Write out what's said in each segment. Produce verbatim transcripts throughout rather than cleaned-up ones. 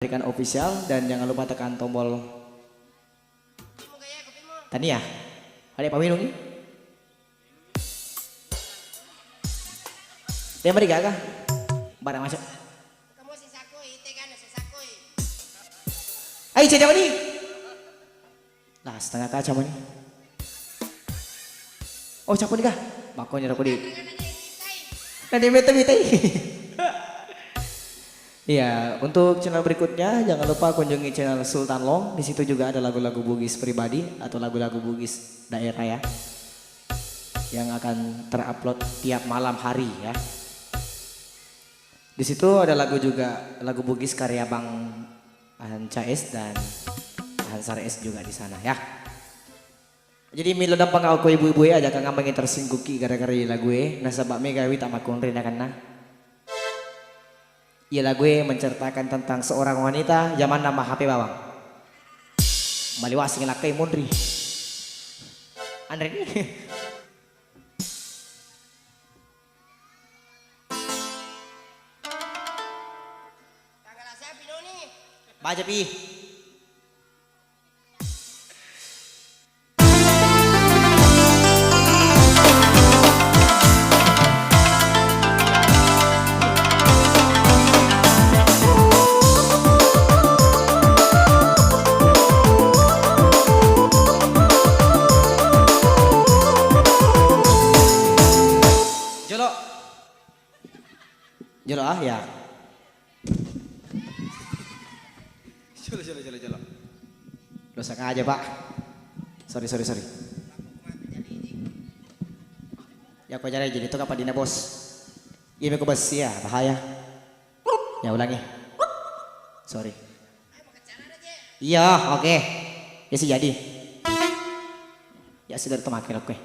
Kan official dan jangan lupa tekan tombol. Tania, ada paminungi? Dia mari gaga. Barang masuk. Ai, cedde mani. Lah, setengah kaca mani. Oh, cappu nih kah? Makanya aku di. Nah, dia mete mitai. Iya, untuk channel berikutnya jangan lupa kunjungi channel Sultan Long. Di situ juga ada lagu-lagu Bugis pribadi atau lagu-lagu Bugis daerah ya, yang akan terupload tiap malam hari ya. Di situ ada lagu juga, lagu Bugis karya Bang Anca S dan Hansar S juga di sana ya. Jadi melo dampeng aku ibu-ibu ya, aja kangamengngi tersinggukki gara-gara iya lagu e, nasaba mega wi tak makunri nakenna. Iya lagu e menceritakan tentang seorang wanita zamanna ma H P bawang. Maliwaseng lakkai munri. Anre ni. Baca pi. Jolo. Jolo ah ya. Jolo, jolo, jolo, jolo. Lo sengaja, Pak. Sorry, sorry, sorry. Ya, aku aja jadi itu apa dina, Bos? Iya, aku besi ya, bahaya. Ya, ulangi. Sorry. Iya, oke. Ya sih jadi. Ya sudah, itu makin oke.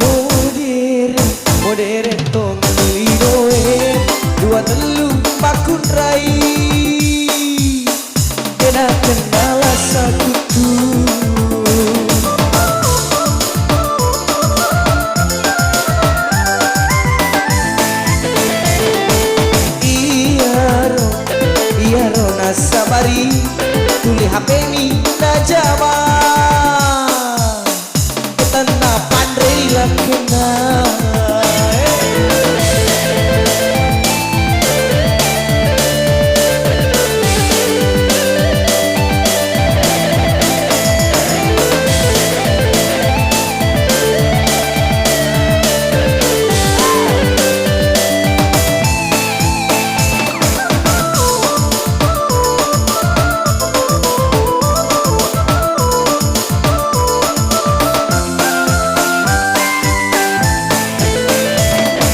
Modere, modere tong linoe, dua tellu makkunrai, dena kenala sakuttu. Iyaro, iyaro nasabari, tuli H P-mi najama. Tenna panrei lakkenna.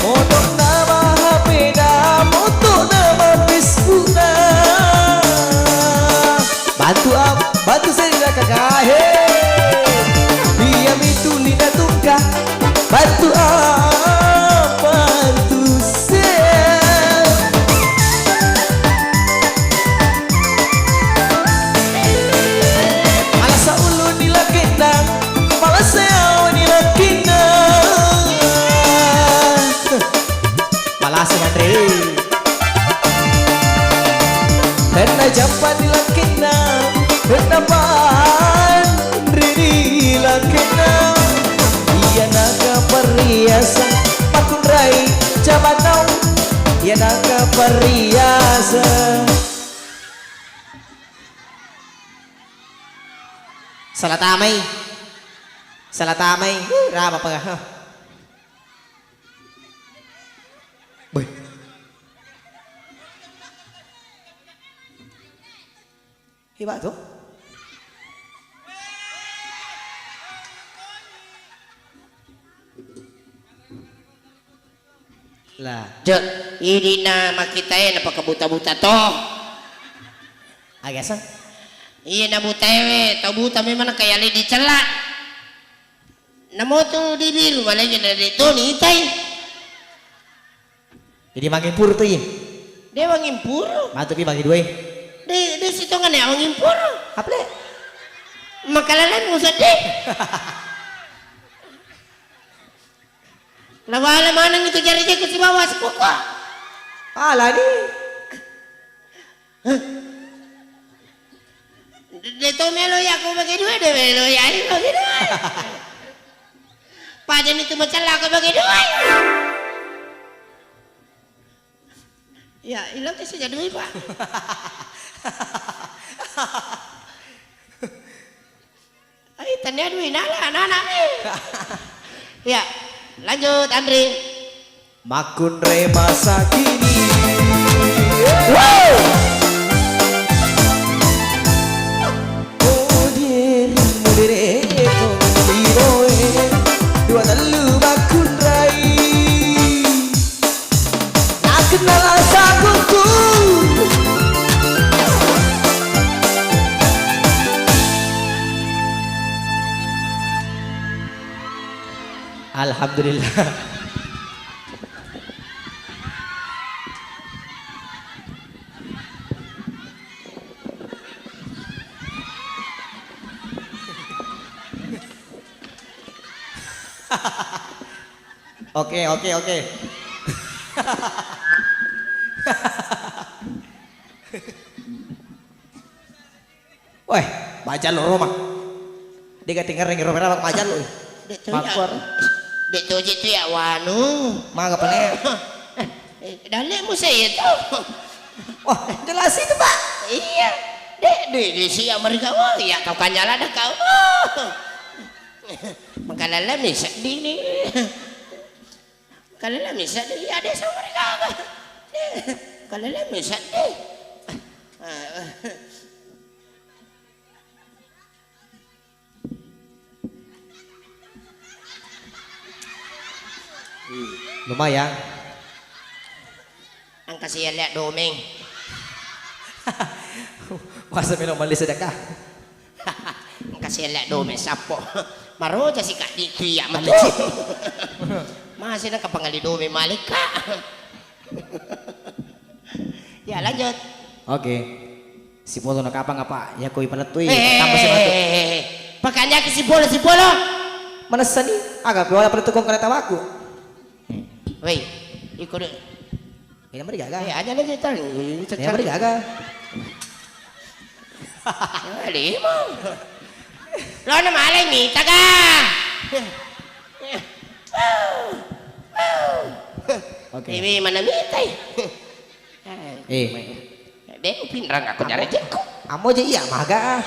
Motorna mahapeda, motorna mapesku'na. Bantu am, bantu saya kakak. He. Iya mitu lina tungka. Bantu am, bantu saya. Malasa uluni lakkenna, malasa yawani lakkenna. Malasa nanre. Tenna jampani lakkenna, tenna panrini lakkenna. Iya naga perhiasan, pakunrai jamanau. Iya naga perhiasan. Salah tamai. Salah tamai. Uh, rama pa. Huh. Beh. Hebat tuh. Lah, je, idina makitae napakabuta-buta to. Aga sang? Iya, na butaewe, tau buta memang kaya le dicella. Namo tu dibiru, malege na de toni itai. Jadi mangimpuru tu, iya. De wangimpuru. Matu pi bagi dua. De, de sitongan ya wangimpuru. Apa le? Makalalai musa de. Nawala maneng itu jari-jariku sibawa sepoko. Ala ni. De to melo ya ko bagi dua, de melo ya ko bagi dua. Pajan itu macam lah ko bagi dua. Ya, ilang ke saja dua, Pak. Ai, tania dui nala anak-anak ni. Ya, lanjut Andri. Makkunrai masa kini. Wow. Modere, modere, tong liboe. Dua tellu makkunrai. Nakennal asakuku. Alhamdulillah. Oke, oke, oke. Weh, majallo Roma. Dega tingereng Roma, majallo. Dek tu ya. Makkuar. Dek tu je tu ya wanu. Maga pale? Eh, dalle musa itu. Wah, jelas itu, Pak. Iya. Dek, dek, dek, si Amerika, wah, iya kau kanyala dah kau. Mengkalalami sedih ni. Mengkalalami sedih, iya, dek, sama mereka. Mengkalalami sedih. Lumayan. Engka sialle domeng. Masa melo melli sedekah. Engka sialle domeng sappo. Maroja si kaddiku iya matu. Masi na kapangali domeng malekka. Ya, lanjut. Oke. Sipolo na kapang apa? Ya koi palettui. Eh, tambah si matu. Eh, eh, eh. Pakanjaki sipolo, sipolo. Manessani? Aga pe wala palettu kong kana tawaku. Wei, iko de. Ini mari gaga. Eh, aja na cerita. Ini mari gaga. Lima. Lo na malai mita ga? Oke. Ini mana mita? Eh. Deng pinrang aku nyari jengko. Amo je iya maga.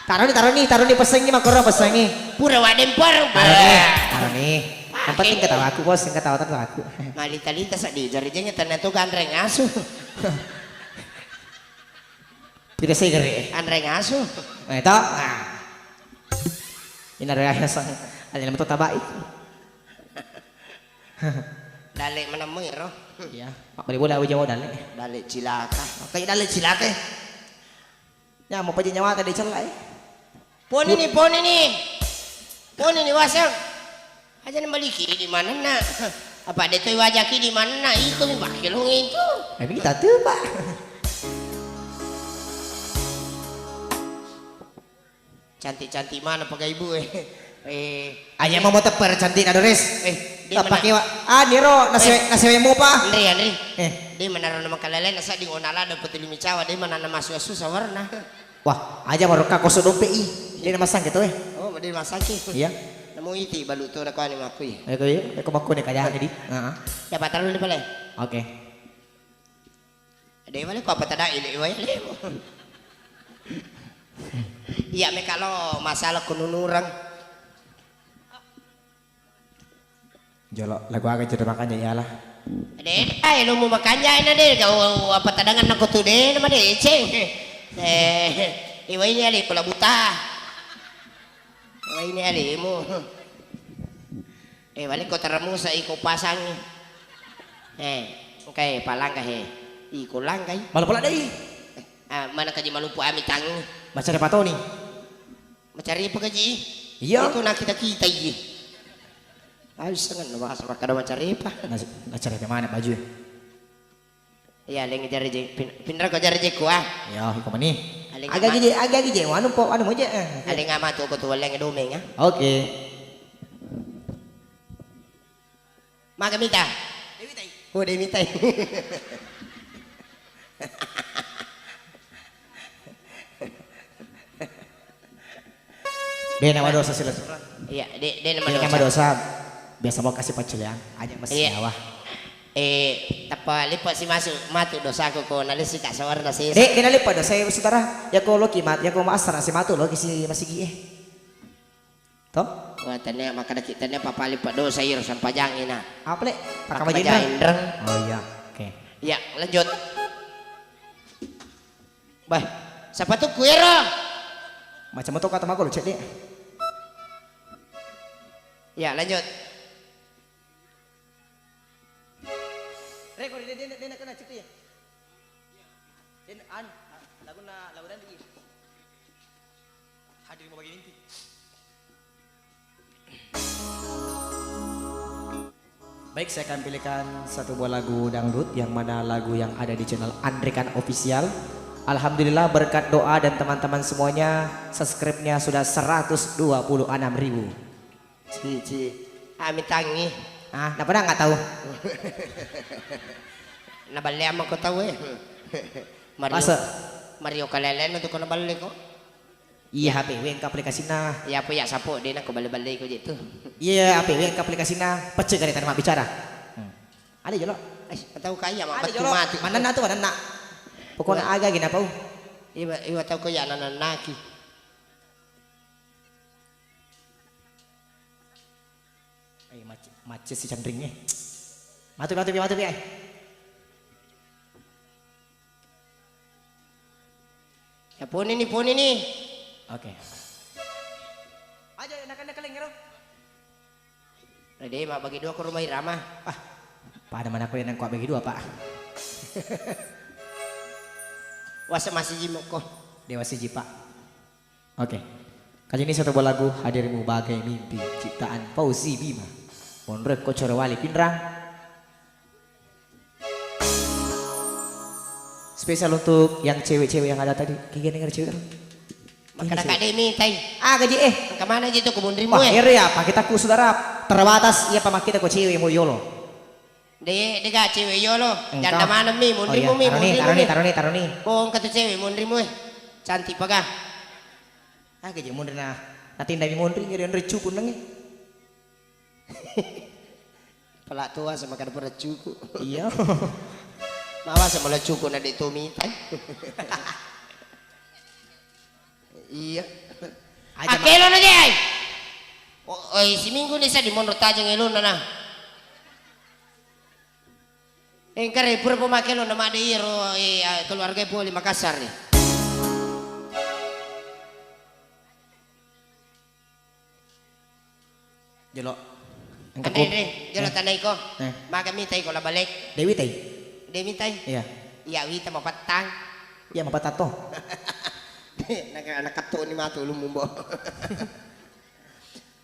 Taroni, taroni, taroni pesengi makoro pesengi. Pura wadeng parang. Taroni, taroni. Yang penting ketawa aku, Bos, yang ketawa aku. Malita-lita sa di jari jengnya ternyata ganreng asu. Tidak saya gere. Anreng asu. Eh, to. Nah. Ini ada yang sang ada yang betul tabai. Dale menemui ro. Iya, Pak Bali bola aja mau dale. Dale cilaka. Kayak dale cilaka. Ya mau paja nyawa tadi celai. Poni ni, poni ni. Poni ni wasang. Aja nembali ki di mana nak? Apa dia tu wajah ki di mana nak? Iko mi bakil itu. Tapi kita tu, Pak. Cantik-cantik mana pakai ibu eh. Eh, aja mau tepper cantik na Doris. Eh, dia mana? Pakai wa. Ah, Niro, nasi eh. Nasi wemo pa. Andri, Andri. Eh. Dia mana nama kalalen nasa di onala dapat lima cawa dia mana nama susu sawarna. Wah, aja baru kau kosong dompet i. Dia nama sang gitu eh. Oh, dia nama sang ki. Iya. Nemu iti balu tu nak kau ni makui. Eh, kau iya, kau makui ni kaya jadi. Heeh. Ya patar dulu pale. Oke. Dé' malé ko apa tadai lé' waé lé'. Iya' méka lo masalah kununureng. Jolo, lagu aga cerita makanja' iyalah. Dé', ai lo mu makanja' ina dé', kau apa tadangan nako tu dé' nama décéng. Eh, iwa ini alé' pula buta. Waini alemu. Eh, wale ko taramusa iko pasangi. Eh, engkai palangga he. Iko langgai. Malu pala dai. Ah, mana kaji malupu ami tangi. Macarepa toni. Macarepa gaji? Iya. Itu na kita-kita iye. Ayo sengen bahasa makkada macarepa. Nacarepa mana baju? Iya, leng jari je, pin-, pinrako jari je ku ah. Iya, iko mani. Aga gije, aga gije, wanu po, wanu moje. Aling ama tu ko tu leng domeng ah. Oke. Maga mita? Dewi tai. Oh, Dewi tai. De nama dosa sila surang. Iya, de, de nama dosa. Biasa mau kasih paccileang, aja masih iya. Eh, tappa lipa si masuk matu dosaku ko nalisi tak sawarna sih. De, de nalipa dosa ya saudara. Ya ko loki mat, ya ko maasara si matu loki si masigi eh. To? Wah, tania makkadaki tania papali padosa iro sampajangina. Apa le? Pakamaja inreng. Oh iya. Oke. Iya, lanjut. Bah, sapatuku ero. Macam moto kata mako lo cek deh. Iya, lanjut. Rekor dia dia dia kena cek ya. Dia anu, lagu na lagu dan dia. Hadir mau bagi inti. Baik, saya akan pilihkan satu buah lagu dangdut yang mana lagu yang ada di channel Andrekan Official. Alhamdulillah berkat doa dan teman-teman semuanya subscribe-nya sudah seratus dua puluh enam ribu. Ci, ci. Ami tangi. Ah, napa nggak tahu? Naballe amma ko tahu eh. Mario. Masa? Mario kalelen tu ko naballe ko. Iya, H P W engka aplikasina. Iya, apa ya sapo de nako balle-balle ko je tu. Iya, H P W engka aplikasina. Pecce gare tanah bicara. Hmm. Ada jolo. Eh, tahu kaya mak betul mati. Manenna tu manenna. Pokoknya aga gina pau. Iwa iwa tahu kaya nananaki. Ai macce, macce si canringnge. Matu, matu, matu, ai. Ya poni ni, poni ni. Oke. Aja nak nak kaleng ero. Rede ma bagi dua ke rumah irama. Ah, pada mana aku yang kuat bagi dua, Pak. Wasa masih jimoko. Dewa siji, Pak. Oke. Kali ini satu buah lagu Hadirmu Bagai Mimpi ciptaan Fauzi Bima. Monrekko Corowali Pinrang. Spesial untuk yang cewek-cewek yang ada tadi. Kiki denger cewek. Maka nak demi tai. Ah, gaji eh. Kemana aja tuh kemunrimu eh? Ere apa kita ku saudara terbatas iya pamak kita ko cewek mau yolo. De, de ga cewek yolo. Engka. Janda maneng mi, munrimu mi, taroni, munrimu taroni, mi. Taroni, taroni. Ko engka tu cewek munrimu eh. Cantik paga. Ah, gaji munri na. Natinda mi munri, ngeri onri cuku neng eh. Pala tua sama kada pura cuku. Iya. Mawa sama la cuku na de tomi tai. Iya. Aja, Mak. Akelo na je ai. Oh, oi, siminggu ni sa di monro tajeng elona na. Engkare pura pemake lo nama de iro eh, keluarga poli Makassar ni. Jolo. Engka Andre, ko- Andre, jolo eh. Tanai ko. Eh. Maga mi tai ko la balik. Dewi tai. Dewi tai. Iya. Iya wita mapattang. Iya mapattang to. Nak nak katto ni matu lumumbo.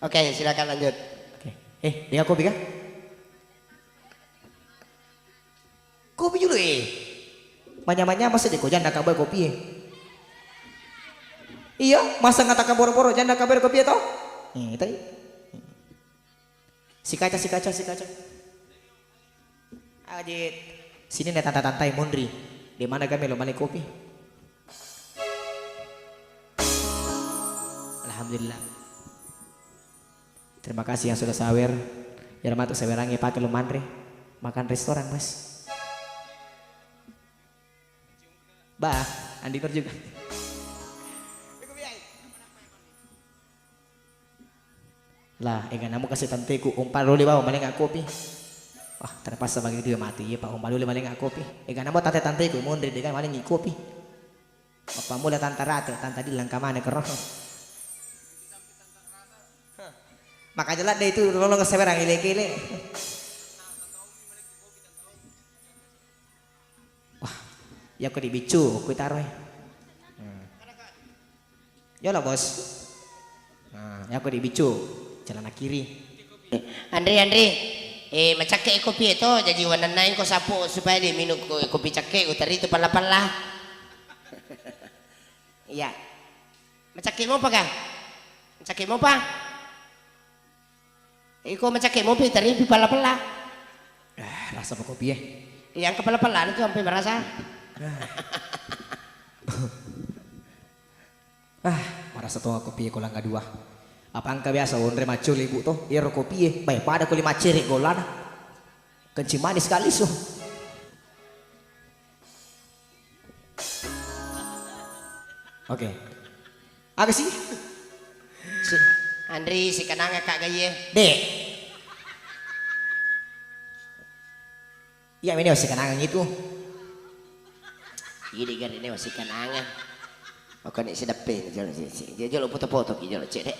Oke, silakan lanjut. Oke. Eh, dia kopi kah? Kopi julu eh. Manya-manya masa de ko janda kabar kopi eh. Iya, masa ngata kaboro-boro janda kabar kopi eh to? Eh, tai. Sikaca, sikaca, sikaca. Ajit. Sini ne tanta-tantai monri. Di mana kami lo male kopi? Alhamdulillah. Terima kasih yang sudah sawer. Biar matu sawerangi pakai lo manre. Makan restoran, Mas. Bah, Andi Nur juga. Lah, ega namu kasih tanteku, umpa dulu bawa maling aku kopi. Wah, terpaksa bagi dua mati, iya Pak, umpa dulu maling aku kopi. Ega namu tante-tanteku, mondri dega maling kopi. Apa mula tanta rate, tanta dilang kamane kero. Makanya lah deh itu lolong seberang ile-ile. Wah, iya ko di biccu, ku taroi. Hmm. Jolo, Bos. Nah, yako di bicu, celana kiri. Andri, Andri. Eh, macakke kopi e to, jaji wanannaeng ko sapu supaya di minum ko-, kopi cakke, utari tu palla-palla. Iya. Macakke mopa, Kang? Macakke mopa? Iko macakke mopi taripi palla-palla. Ah, rasa apa kopi e? Iya, engka palla-palla tu sampai merasa. Ah. Ah, marasa tonga kopi e ko langga dua. Apa engka biasa onre maccoli ibu to? Iyaro kopi e, bae pada kuli maccere golana. Kencing manis kali so. Oke. Aga sih? Si, Andri, sikananga kak gaye. Dek. Iya, ini masih kenangan itu. Ini kan ini masih kenangan. Oke, ini sedepe, jolo, si, si, dia jolo foto-foto ki jolo, cek dek.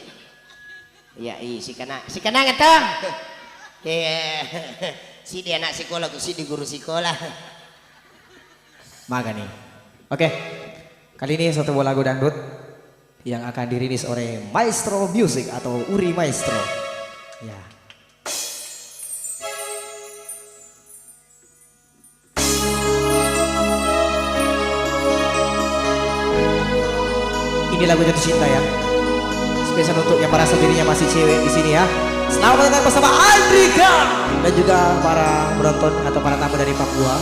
Iya, i, si kena, si kenangan toh. Iya, si dia anak sekolah, ku si di guru sekolah. Maga nih. Oke, kali ini satu buah lagu dangdut yang akan dirilis oleh Maestro Music atau Uri Maestro. Ya. Ini lagu jatuh cinta ya. Spesial untuk yang merasa dirinya masih cewek di sini ya. Selamat datang bersama Andrika dan juga para penonton atau para tamu dari Papua.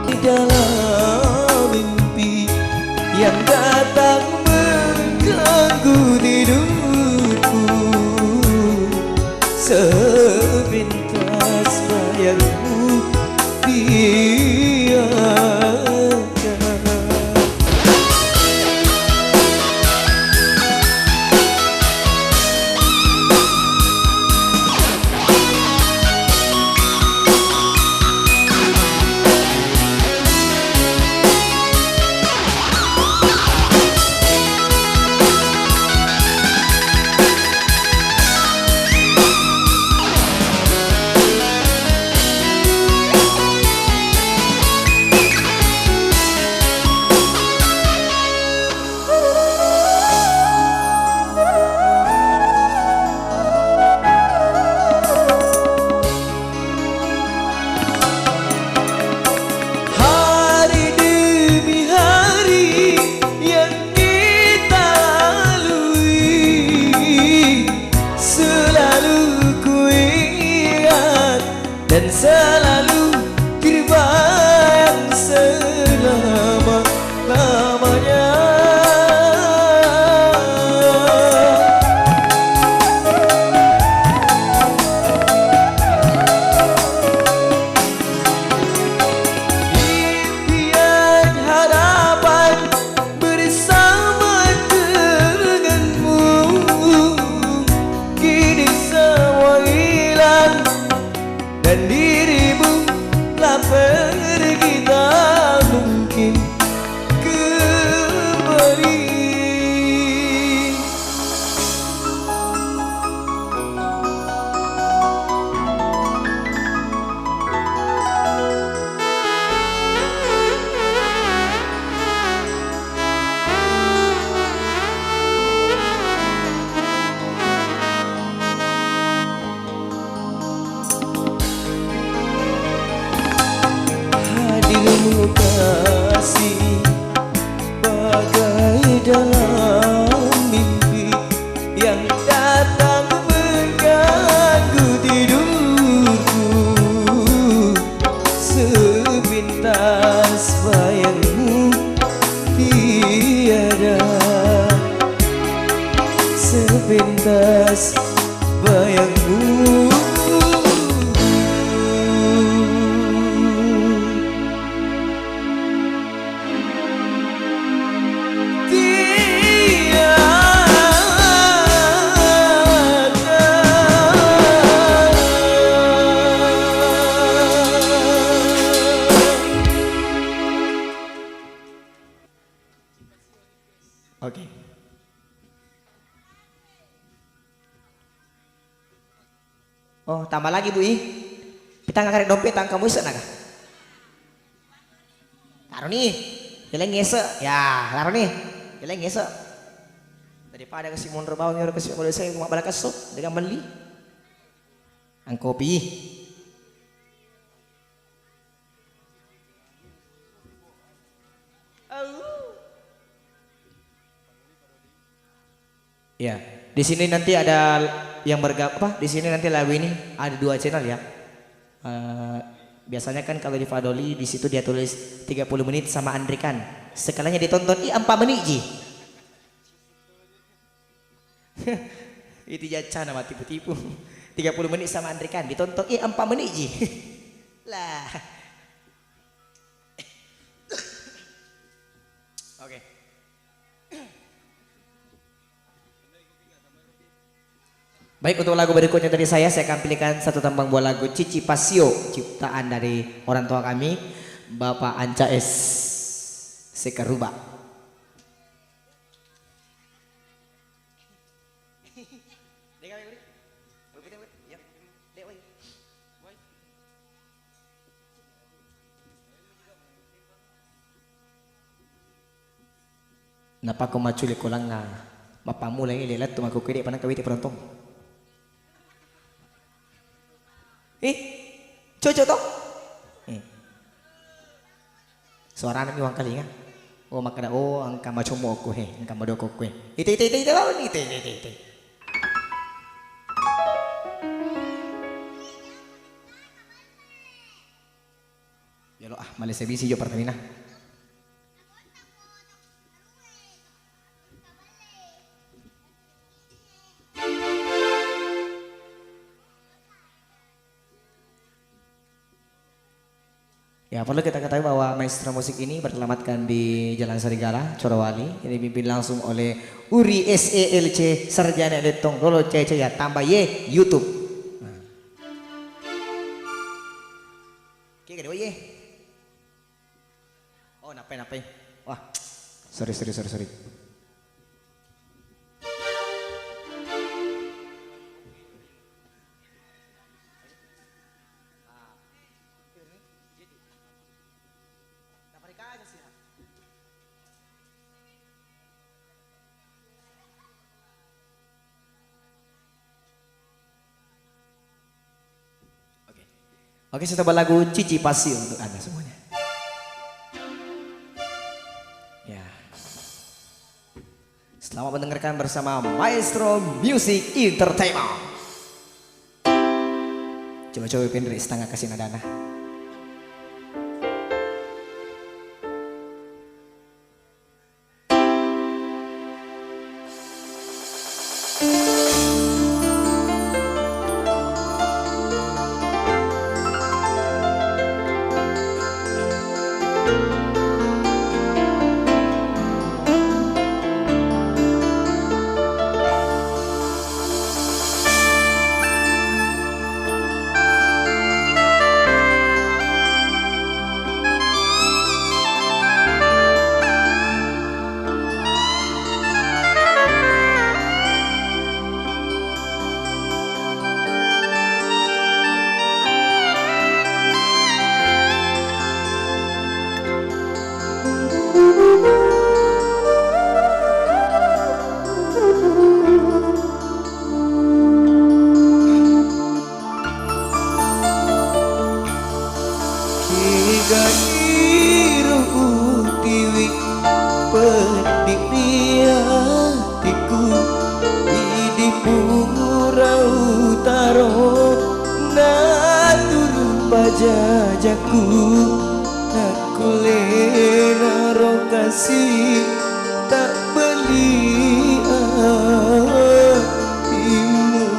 Di dalam mimpi yang datang mengganggu tidurku, sepintas bayangmu biarkan. Hari demi hari yang kita lalui, selalu kuingat dan selalu terbayang selama-lamanya. Impian harapan bersama denganmu, kini semua hilang dan dirimu telah pergi, tak mungkin kembali. Hadirmu kasih bagai dalam mimpi yang datang mengganggu tidurku. Sepintas bayangmu tiada, sepintas bayangmu Oke. Oh, tambah lagi, Bu, i. Pitang kare dompet tangkamu ise' naga. Taroni. Yaleng ise'. Ya, taroni. Yaleng ise'. Daripada kasi' monro bawang, iyaro kasi' monro saya, mabbala kesso, dengan melli. Angkopi. Au. Ya, di sini nanti ada yang berga-, apa? Di sini nanti lagu ini ada dua channel ya. Eh, biasanya kan kalau di Fadoli di situ dia tulis tiga puluh menit sama Andrikan. Sekalinya ditonton, ih, empat menit ji. Itu jaccana matipu-tipu. Tiga puluh menit sama Andrikan ditonton, ih, empat menit ji. Lah. Oke. Baik, untuk lagu berikutnya dari saya, saya akan pilihkan satu tembang buah lagu Cici Pasio, ciptaan dari orang tua kami, Bapak Anca S. Sekaruba. Napakko maccule ko langnga, mappammula ile lettu makkukue de' panengka wite penonton. Eh, cocok toh? Eh. Suarana mi wangkalinga. Oh, makkeda, oh, engka macommo okko he, engka madoko okko he. Ite, ite, ite, ite, lawan ite, ite, ite, ite. Yolo ah, malese bisi jo Pertamina. Ya, perlu kita ketahui bahwa maestro musik ini beralamatkan di Jalan Serigala, Corowali. Ini dipimpin langsung oleh Uri S E L C, Sarjana Elektron, Lolo Cece ya, tambah ye, YouTube. Nah. Oke, kedua ye. Oh, nappai, nappai. Wah, sorry, sorry, sorry, sorry. Oke. Oke, sudah berlagu Cici Pasi untuk Anda semuanya. Ya. Selamat mendengarkan bersama Maestro Music Entertainment. Coba-coba penre setengah kasih nadana. Kegairo utiwi peddi ri atiku, idi pura utaro naturu pajajaku, nakkulenaro kasi tabbeli atimu.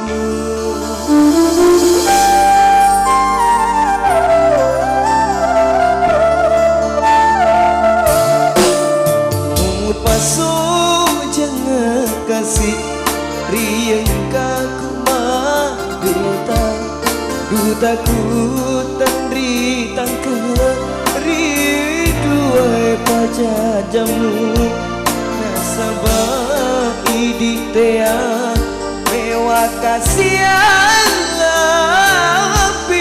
Mupasojeng kasi ri engkaku maduta, dutaku tenri tangke ri duae pajajamu nasaba Idi tea mewa kasiang lampireng.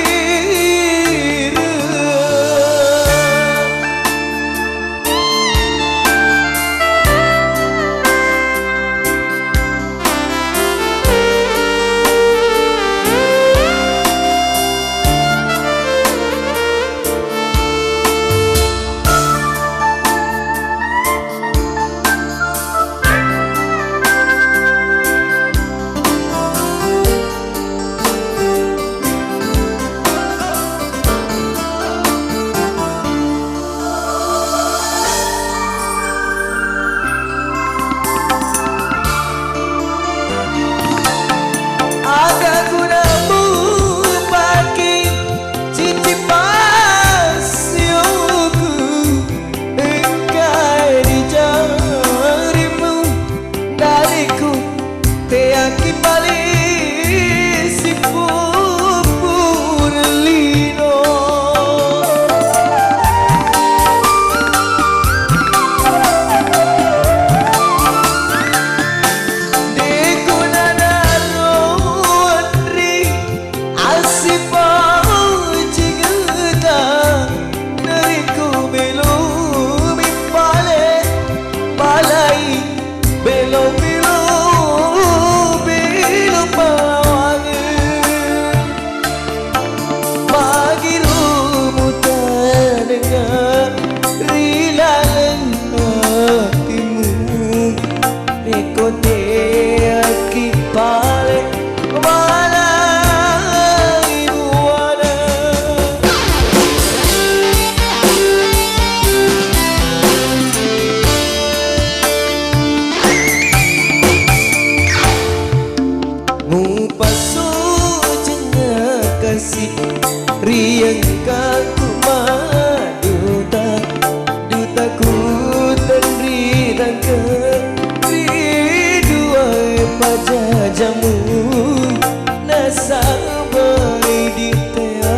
Aga guna mupake cicipassioku, engka ri jarimu, dariku teaki pale sipupu lino. Deku nanaro anri Assipajingeta, nariku melo mippale, palai belo-belo, belo pawange. Magiru mutanenga ri laleng atimu. Iko teaki pale malai buana. Mupassojeng kasi riengkaku maduta. Dutaku tenri tangke ri duae pajajamu, nasabai ditea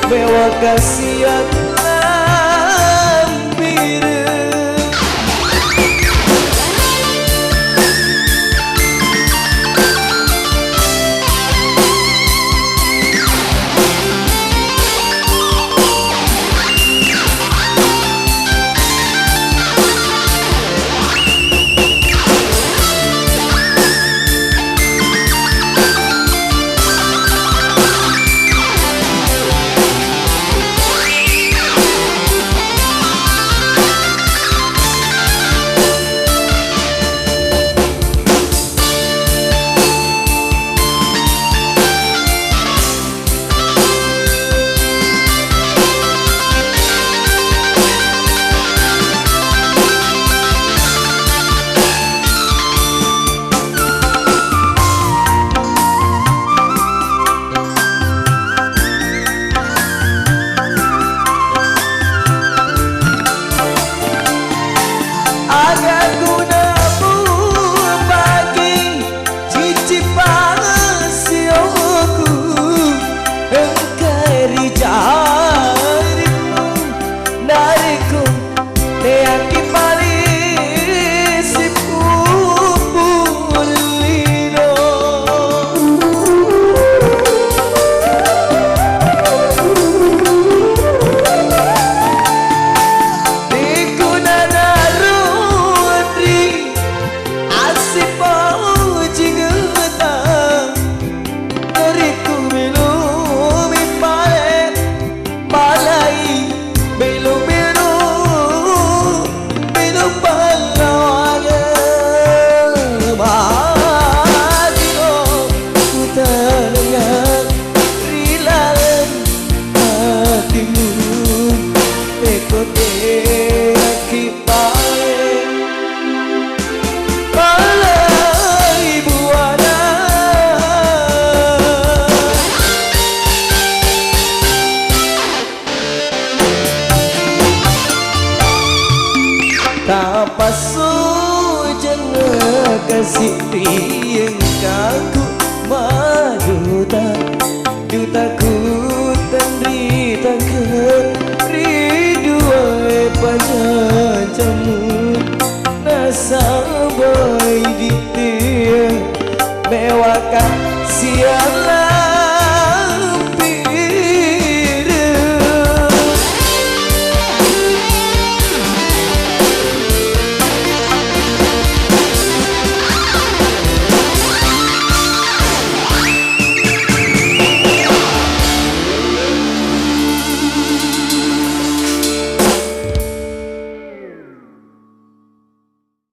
mewa kasiang lampireng. Aga guna mupake cicipassioku, engka ri jarimu, nariku teaki pale sipupu lino. Deku nanaro anri assipajingeta, nariku melo mippale, palai belo-belo, belo pallawange. Magiro kutanenga ri laleng atimu, eko teaki pale malai buana. Tapassujengnga kasi riengkaku maduta, dutaku tenri tangke ri duae pajajamu, nasabai di Yang